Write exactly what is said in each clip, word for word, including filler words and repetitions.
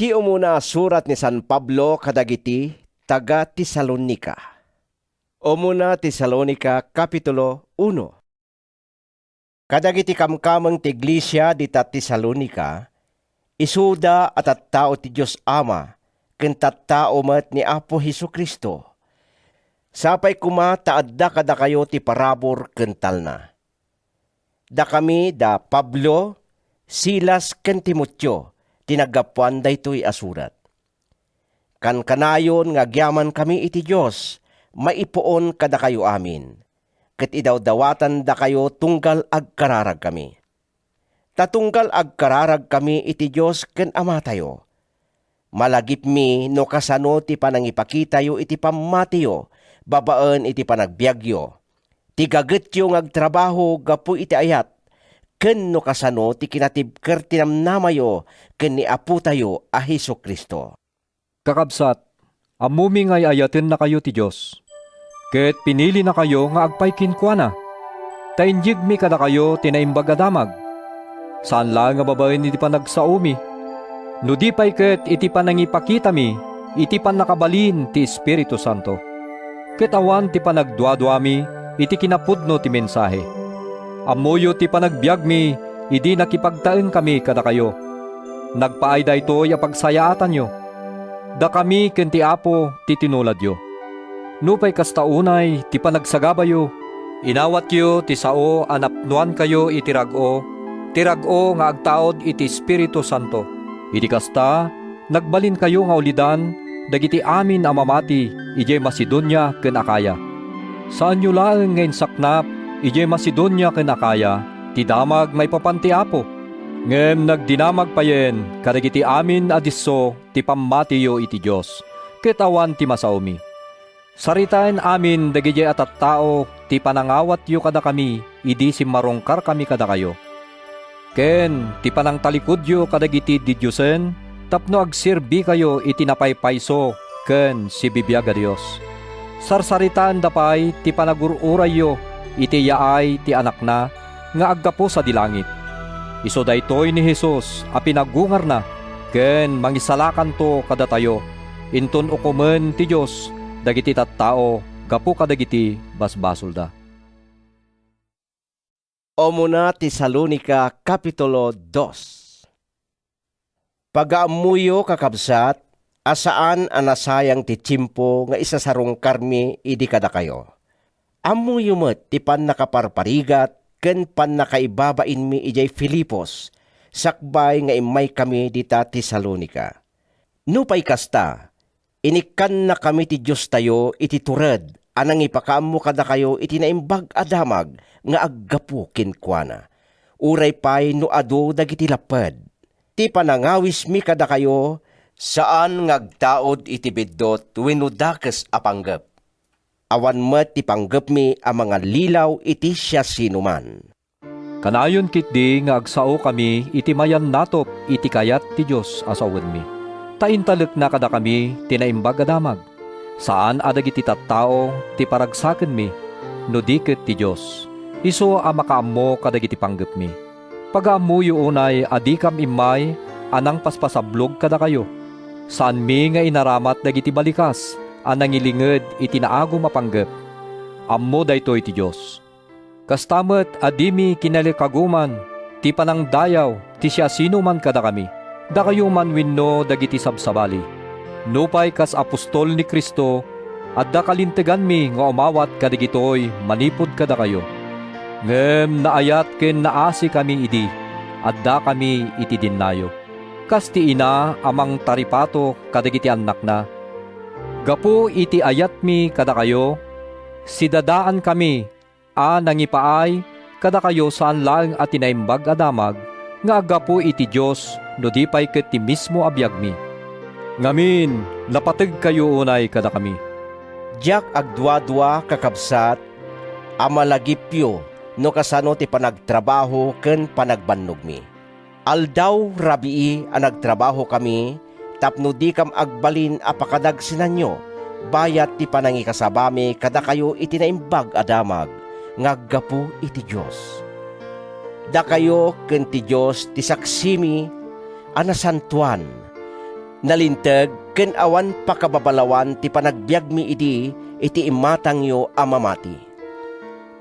Ti umuna a surat ni San Pablo kadagiti taga-Tesalonica. Umuna Tesalonica, Kapitulo uno. Kadagiti kamkameng ti iglesia dita Tesalonica, isuda a tattao ti Dios Ama ken tattao met ni Apo Jesu-Cristo. Sapay koma ta adda kadakayo ti parabur ken talna. Dakami da Pablo, Silas, ken Timoteo ti naggapuan daytoy a surat. Kankanayon nga agyamankami iti Dios maipuon kadakayo amin, ket idawdawatandakayo tunggal agkararagkami. Ta tunggal agkararagkami iti Dios ken Amatayo, malagipmi no kasano ti panangipakitayo iti pammatiyo babaen iti panagbiagyo, ti gagetyo nga agtrabaho gapu iti ayat, ken no kasano ti kinatibker ti namnamayo ken ni Apotayo a Jesu-Cristo. Kakabsat, ammomi nga ay-ayatennakayo ti Dios, ket pinilinakayo nga agpay kenkuana. Ta inyegmi kadakayo ti Naimbag a Damag, saan laeng a babaen iti panagsaomi, no di pay ket iti panangipakitami iti pannakabalin ti Espiritu Santo. Ket awan ti panagduaduami iti kinapudno ti mensahe. Ammoyo ti panagbiagmi idi nakipagtaengkami kadakayo. Nagpaay daytoy a pagsayaatanyo. Dakami ken ti Apo ti tinuladyo. Nupay kasta unay ti panagsagabayo, inawatyo ti sao a napnoankayo iti rag-o, ti rag-o nga agtaud iti Espiritu Santo. Iti kasta, nagbalinkayo nga ulidan dagiti amin a mamati idiay Macedonia ken Acaya. Saanyo laeng nga insaknap idiay Macedonia ken Acaya ti damag maipapan ti Apo, ngem nagdinamag payen kadagiti amin a disso ti pammatiyo iti Dios, ket awan ti masaomi. Saritaen amin dagidiay a tattao ti panangawatyo kadakami idi simmarungkarkami kadakayo, ken ti panangtalikudyo kadagiti didiosen tapno agserbikayo iti napaypayso ken sibibiag a Dios. Sarsaritaenda pay ti panagur-urayyo iti yaay ti Anakna nga aggapu sadi langit. Isu daytoy ni Jesus a pinagungarna ken mangisalakanto kadatayo. Inton ukomen ti Dios dagiti tattao gapu kadagiti basbasolda. Umuna Tesalonica, Kapitulo dos. Pagaammoyo, kakabsat, a saan a nasayang ti tiempo nga isasarungkarmi idi kadakayo. Ammoyo met ti pannakaparparigat ken pannakaibabainmi idiay Filipos, sakbay nga immaykami dita Tesalonica. Nupay kasta, inikkannakami ti Diostayo iti tured a nangipakaammo kadakayo iti Naimbag a Damag nga aggapu kenkuana, uray pay no adu dagiti lapped. Ti panangawismi kadakayo saan nga agtaud iti biddut wenno dakes a panggep. Awan met ti panggepmi a mangallilaw iti siasinoman. Kanayon ketdi nga agsaokami iti mayannatop iti kayat ti Dios a sawenmi, ta intalekna kadakami ti Naimbag a Damag. Saan a dagiti tattao ti paragsakenmi, no di ket ti Dios, isu a makaammo kadagiti panggepmi. Pagaammoyo unay a dikam immay a nangpaspasablog kadakayo. Saanmi nga inaramat dagiti balikas a nangilinged iti naagum a panggep. Ammo daytoy ti Dios. Kasta met a dimi kinalikaguman ti panangdayaw ti siasinoman kadakami, dakayo man wenno dagiti sabsabali. Nupay kas apostol ni Cristo, adda kalinteganmi nga umawat kadagitoy manipud kadakayo. Ngem naayat ken naasikami idi addakami iti dennayo, kas ti ina a mangtaripato kadagiti annakna. Gapu iti ayatmi kadakayo, sidadaankami a nangipaay kadakayo saan laeng a ti Naimbag a Damag nga aggapu iti Dios no di pay ket ti mismo a biagmi. Ngamin, napategkayo unay kadakami. Diak agduadua, kakabsat, a malagipyo no kasano ti panagtrabaho ken panagbannogmi. Aldaw rabii a nagtrabahokami tapno dikam agbalin a pakadagsenanyo bayat ti panangikasabami kadakayo iti Naimbag a Damag nga aggapu iti Dios. Dakayo ken ti Dios ti saksimi a nasantoan. Nalinteg ken awan pakababalawan ti panagbiagmi idi iti imatangyo a mamati.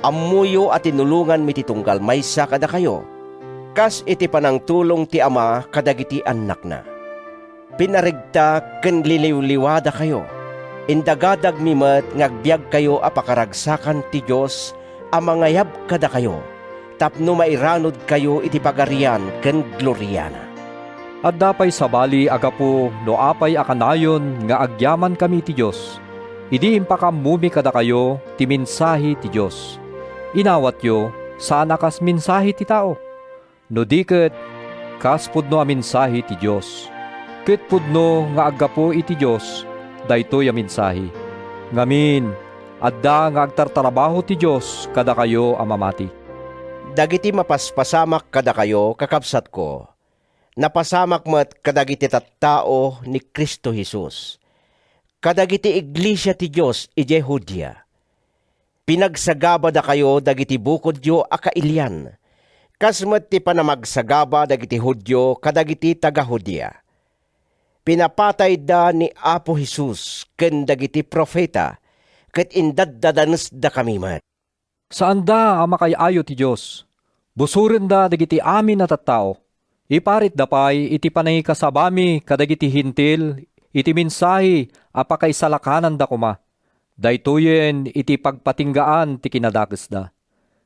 Ammoyo a tinulonganmi ti tunggal maysa kadakayo, kas iti panangtulong ti Ama kadagiti annakna. Pinaregta ken liliwliwadakayo. Indagadagmi met nga agbiagkayo a pakaragsakan ti Dios a mangayab kadakayo, tapno mairanudkayo iti Pagarian ken gloriana. Adda pay sabali a gapu no apay a kanayon nga agyamankami iti Dios, idi impakaammomi kadakayo ti mensahe ti Dios. Inawatyo, saan a kas mensahe ti tao, no di ket kas pudno a mensahe ti Dios. Ket pudno nga aggapu iti Dios daytoy a mensahe. Ngamin, adda nga agtartarabaho ti Dios kadakayo a mamati. Dagiti mapaspasamak kadakayo, kakabsatko, napasamak met kadagiti tattao ni Cristo Jesus, kadagiti iglesia ti Dios idiay Judea. Pinagsagabadakayo dagiti bukodyo a kailian, kas met ti panamagsagaba dagiti Judio kadagiti taga-Judea. Pinapatayda ni Apo Jesus ken dagiti profeta, ket indaddadanesdakami met. Saanda a makaay-ayo ti Dios. Busorenda dagiti amin a tattao. Iparitda pay iti panangikasabami kadagiti Hentil iti mensahe a pakaisalakananda koma. Daytoyen iti pagpatinggaan ti kinadakesda.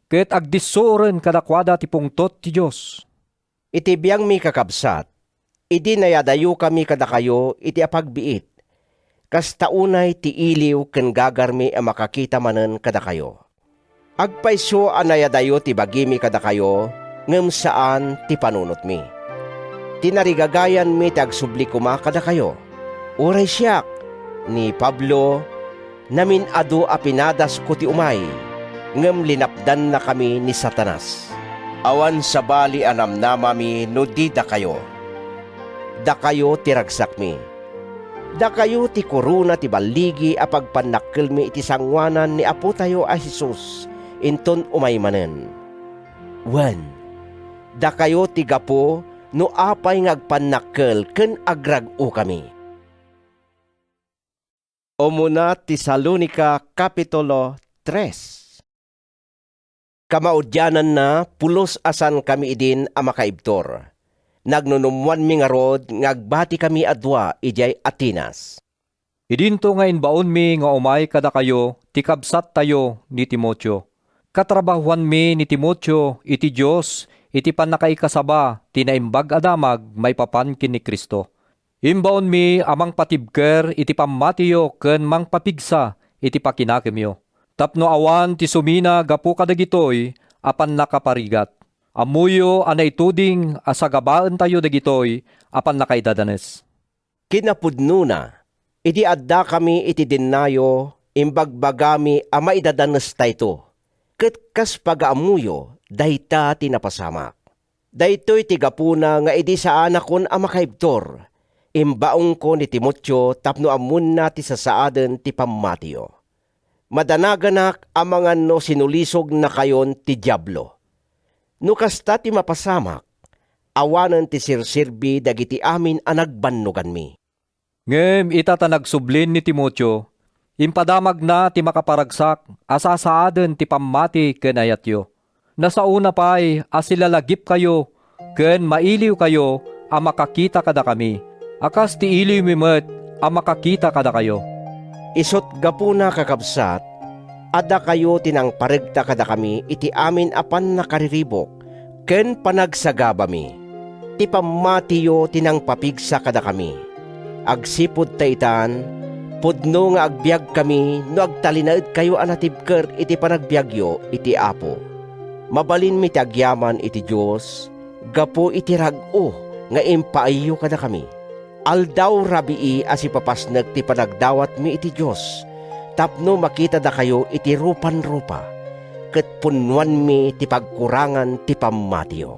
Ket agdissuoren kadakuada ti pungtot ti Dios. Iti biangmi, kakabsat, idi nayadayokami kadakayo iti apagbiit, kasta unay ti iliw ken gagarmi a makakita manen kadakayo. Agpayso a nayadayo ti bagimi kadakayo, ngem saan ti panunotmi. Tinarigagayanmi ti agsubli koma kadakayo. Uray siak, ni Pablo, namin-adu a pinadasko ti umay, ngem linapdannakami ni Satanas. Awan sabali a namnamami no di dakayo. Dakayo ti ragsakmi. Dakayo ti korona ti balligi a pagpannakkelmi iti sangoanan ni Apotayo a Jesus inton umay manen. Wen, dakayo ti gapu no apay nga agpannakkel ken agrag-okami. Umuna Tesalonica, Kapitulo tres. Kamaudiananna, pulos a saankami idin a makaibtur. Nagnunummoanmi ngarud nga agbatikami a dua idiay Atenas. Idinto nga imbaonmi nga umay kadakayo ti kabsattayo ni Timoteo. Katrabahoanmi ni Timoteo iti Dios iti pannakaikasaba ti Naimbag a Damag maipapan ken ni Cristo. Imbaonmi a mangpatibker iti pammatiyo ken mangpapigsa iti pakinakemyo, tapno awan ti sumina gapu kadagitoy a pannakaparigat. Ammoyo a naituding a sagabaentayo dagitoy a pannakaidadanes. Kinapudnona, idi addakami iti dennayo, imbagbagami a maidadanestayto, ket kas pagaammoyo, dayta ti napasamak. Daytoy ti gapuna nga idi saanakon a makaibtur, imbaonko ni Timoteo tapno ammonna ti sasaaden ti pammatiyo. Madanaganak amangan no sinulisognakayon ti Diablo. No kasta ti mapasamak, awanen ti serserbi dagiti amin a nagbannoganmi. Ngem ita ta nagsublin ni Timoteo, impadamagna ti makaparagsak a sasaaden ti pammati ken ayatyo. Nasaona pay a silalagipkayo ken mailiwkayo a makakita kadakami, a kas ti iliwmi met a makakita kadakayo. Isut' gapuna, kakabsat, a dakayo ti nangparegta kadakami iti amin a pannakariribuk ken panagsagabami. Ti pammatiyo ti nangpapigsa kadakami. Agsipud ta itan, pudno nga agbiagkami no agtalinaedkayo a natibker iti panagbiagyo iti Apo. Mabalinmi ti agyaman iti Dios gapu iti rag-o nga impaayyo kadakami. Aldaw rabii a sipapasnek ti panagdawatmi iti Dios tapno makitadakayo iti rupan-rupa, ket punnoanmi ti pagkurangan ti pammatiyo.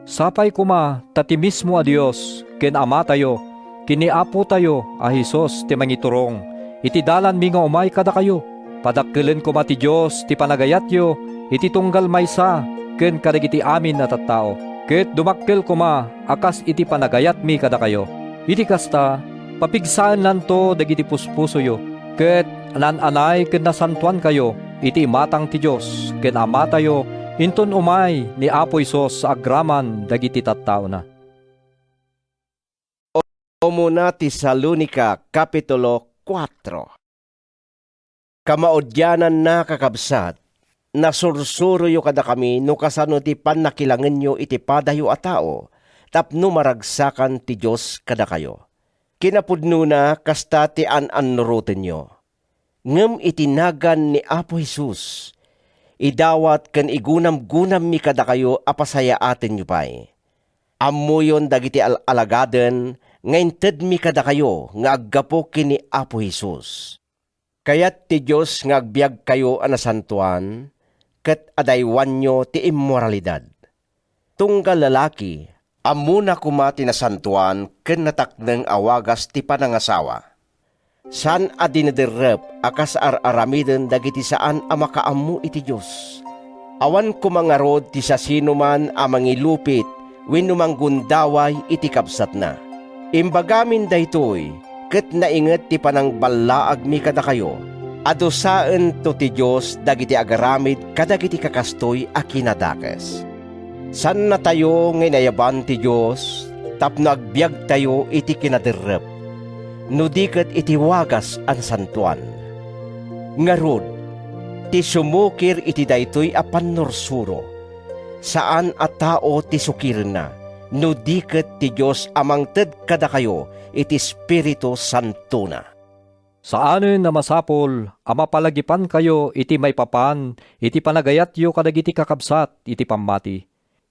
Sapay koma ta ti mismo a Dios ken Amatayo ken ni Apotayo a Jesus ti mangiturong iti dalanmi nga umay kadakayo. Padakkelen koma ti Dios ti panagayatyo iti tunggal maysa ken kadagiti amin a tattao, ket dumakkel koma a kas iti panagayatmi kadakayo. Iti kasta, papigsaennanto dagiti puspusoyo, ket naan-anay ken nasantoankayo iti imatang ti Dios ken Amatayo inton umay ni Apo Jesus agraman dagiti tattaona. Umuna Tesalonica, Kapitulo kuatro. Kamaudiananna, kakabsat, nasursuroyo kadakami no kasano ti pannakilangenyo iti padayo a tao tapno maragsakan ti Dios kadakayo. Kinapudnona, kasta ti an-annurotenyo. Ngem iti nagan ni Apo Jesus, idawat ken igunamgunammi kadakayo a pasayaatenyo pay. Ammoyon dagiti al-alagaden nga intedmi kadakayo nga aggapu ken ni Apo Jesus. Kayat ti Dios nga agbiagkayo a nasantoan ket adaywanyo ti immoralidad. Tunggal lalaki, ammona koma ti nasantoan ken natakneng a wagas ti panangasawa. Saan a dinederrep a kas ar-aramiden dagiti saan a makaammo iti Dios. Awan koma ngarud ti siasinoman a mangilupit wenno manggundaway iti kabsatna. Imbagamin daytoy ket nainget ti panangballaagmi kadakayo a dusaento ti Dios dagiti agaramid kadagiti kakastoy a kinadakes. Saannatayo nga inayaban ti Dios tapno agbiagtayo iti kinaderrep, no di ket iti wagas a nasantoan. Ngarud, ti sumukir iti daytoy a pannursuro, saan a tao ti sukirenna, no di ket ti Dios a mangted kadakayo iti Espiritu Santona. Saanen a masapul a mapalagipankayo iti maipapan iti panagayatyo kadagiti kakabsat iti pammati.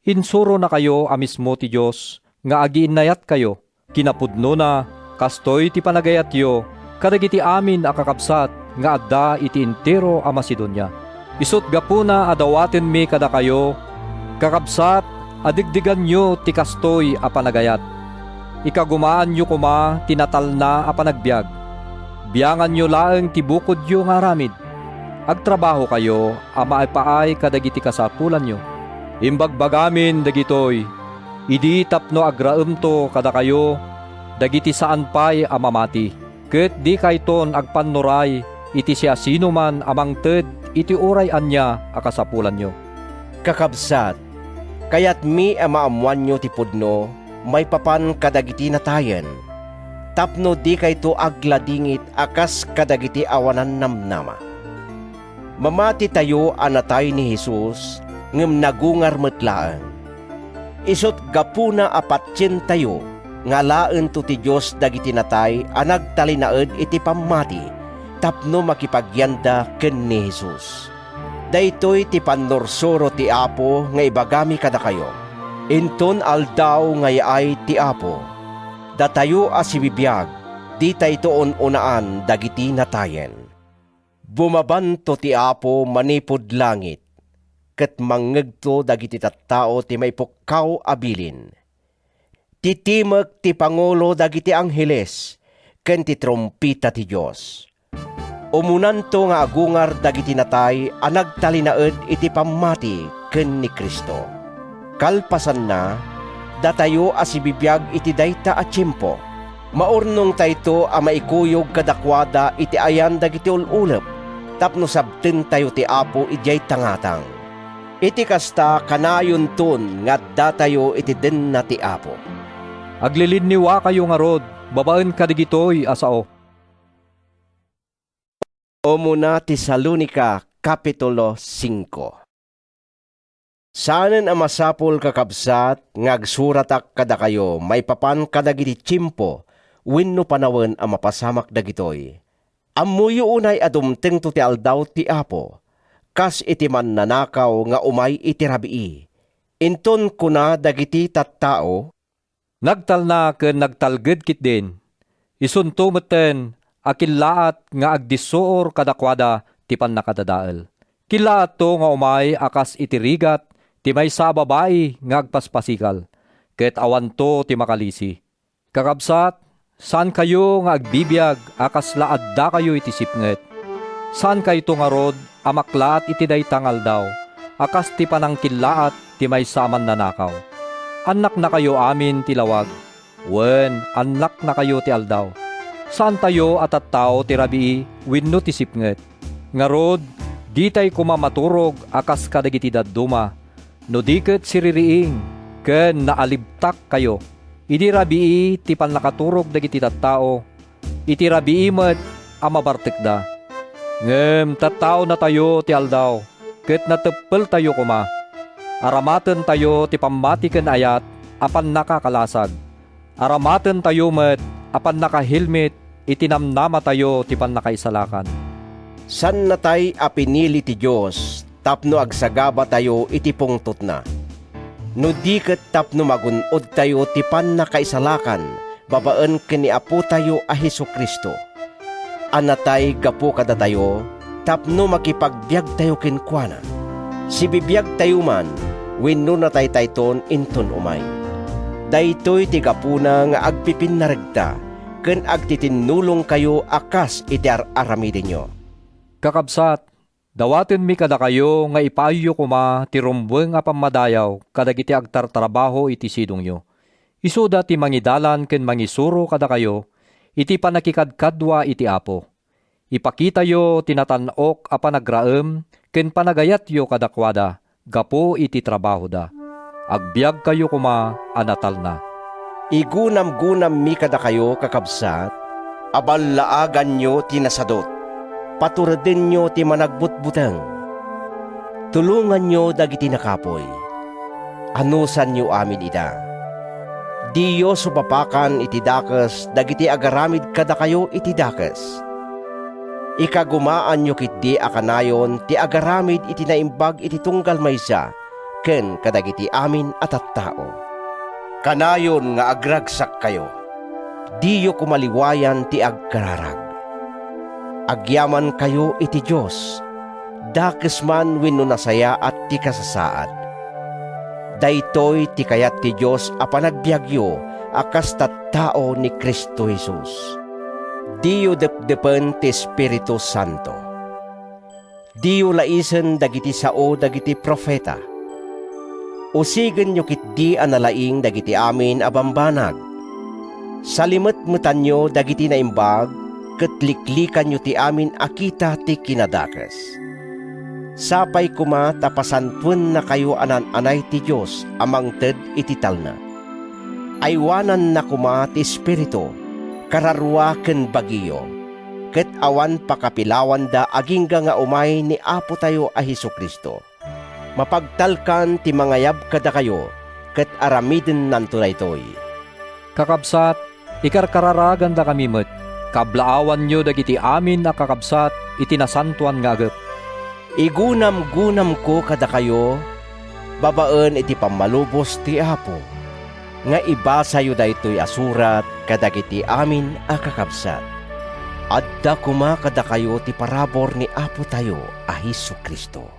Insuronakayo a mismo ti Dios nga agiinnayatkayo. Kinapudnona, kastoy ti panagayatyo kadagiti amin a kakabsat nga adda iti entero a Macedonia. Isut' gapuna a dawatenmi kadakayo, kakabsat, a degdeganyo ti kastoy a panagayat. Ikagumaanyo koma ti natalna a panagbiag. Bianganyo laeng ti bukodyo nga aramid. Agtrabahokayo a maipaay kadagiti kasapulanyo. Imbagbagamin dagitoy idi tapno agraemto kadakayo dagiti saan pay a mamati. Ket dikayton agpannuray iti siasinoman a mangted iti uray ania a kasapulanyo. Kakabsat, kayatmi a maammoanyo ti pudno maipapan kadagiti natayen, tapno dikayto agladingit a kas kadagiti awanan namnama. Mamatitayo a natay ni Jesus, ngem nagungar met laeng. Isut' gapuna a patientayo nga alaento ti Dios dagiti natay a nagtalinaed iti pammati tapno makipagyanda ken ni Jesus. Daytoy ti pannursuro ti Apo nga ibagami kadakayo. Inton aldaw nga yaay ti Apo, datayo a sibibiag, ditayto un-unaan dagiti natayen. Bumabanto ti Apo manipud langit, ket mangngegto dagiti tattao ti maipukkaw a bilin. Titimek ti pangulo dagiti angheles ken ti trumpeta ti Dios. Umunanto nga agungar dagiti natay a nagtalinaed iti pammati ken ni Cristo. Kalpasanna, datayo a sibibiag iti dayta a tiempo, maurnongtayto a maikuyog kadakuada iti ayan dagiti ul-ulep tapno sabtentayo ti Apo idiay tangatang. Iti kasta, kanayonton nga addatayo iti denna ti Apo. Aglilinniwakayo ngarud babaen kadagitoy a sao. Umuna Tesalonica, Kapitulo singko. Saanen a masapul, kakabsat, nga agsuratak kadakayo maipapan kadagiti tiempo wenno panawen a mapasamak dagitoy. Ammoyo unay a dumtengto ti aldaw ti Apo, kas iti mannanakaw nga umay iti rabii. Inton kuna dagiti tattao, "Nagtalna ken nagtalged ketdin. Isunto metten a kellaat nga agdissuor kadakuada ti pannakadadael. Kellaatto nga umay a kas iti rigat ti maysa a babai nga agpaspasikal, ket awanto ti makalisi." Kakabsat, saankayo nga agbibiag a kasla addakayo iti sipnget. Saankayto ngarud a maklaat iti dayta nga aldaw a kas ti panangkellaat ti maysa a mannanakaw. Annaknakayo amin ti lawag. Wen, annaknakayo ti aldaw. Saantayo a tattao ti rabii wenno ti sipnget. Ngarud, ditay koma maturog a kas kadagiti dadduma, no di ket siririing ken naalibtakkayo. Idi rabii ti pannakaturog dagiti tattao, iti rabii met a mabartekda. Ngem tattaonatayo ti aldaw, ket nateppeltayo koma. Aramatentayo ti pammati ken ayat a pannakakalasag. Aramatentayo met a pannakahilmit iti namnamatayo ti pannakaisalakan. Saannatay a pinili ti Dios tapno agsagabatayo iti pungtotna, no di ket tapno magun-odtayo ti pannakaisalakan babaen ken ni Apotayo a Jesu-Cristo. Annatay gapu kadatayo tapno makipagbiagtayo kenkuana. Sibibiagtayo man wenno nataytayton inton umay. Daytoy ti gapuna nga agpipinnaregta ken agtitinnulongkayo a kas iti ar-aramidenyo. Kakabsat, dawatenmi kadakayo nga ipaayyo koma ti rummueng a pammadayaw kadagiti agtartrabaho iti sidongyo. Isuda ti mangidalan ken mangisuro kadakayo iti pannakikadkadua iti Apo. Ipakitayo ti natan-ok a panagraem ken panagayatyo kadakuada gapu iti trabahoda. Agbiagkayo koma a natalna. Igunamgunammi kadakayo, kakabsat, a ballaaganyo ti nasadut. Paturedenyo ti managbutbuteng. Tulonganyo dagiti nakapuy. Anusanyo amin ida. Diyo supapakan iti dakes dagiti agaramid kadakayo iti dakes. Ikagumaanyo ketdi a kanayon ti agaramid iti naimbag iti tunggal maysa ken kadagiti amin a tattao. Kanayon nga agragsakkayo. Diyo koma liwayan ti agkararag. Agyamankayo iti Dios, dakes man wenno nasayaat ti kasasaad. Daytoy ti kayat ti Dios a panagbiagyo a kas tattao ni Cristo Jesus. Diyo depdepen ti Espiritu Santo. Diyo laisen dagiti sao dagiti profeta. Usigenyo ketdi a nalaing dagiti amin a bambanag. Salimetmetanyo dagiti naimbag ket liklikanyo ti amin a kita ti kinadakes. Sapay koma ta pasantuennakayo a naan-anay ti Dios a mangted iti talna. Aywananna koma ti Espiritu, kararua ken bagiyo, ket awan pakapilawanda agingga nga umay ni Apotayo a Jesu-Cristo. Mapagtalkan ti mangayab kadakayo, ket aramidennanto daytoy. Kakabsat, ikarkararagandakami met. Kablaawanyo dagiti amin a kakabsat iti nasantoan nga agep. Igunamgunamko kadakayo, babaen iti pammalubos ti Apo, nga ibasayo daytoy a surat kadagiti amin a kakabsat. Adda koma kadakayo ti parabur ni Apotayo a Jesu-Cristo.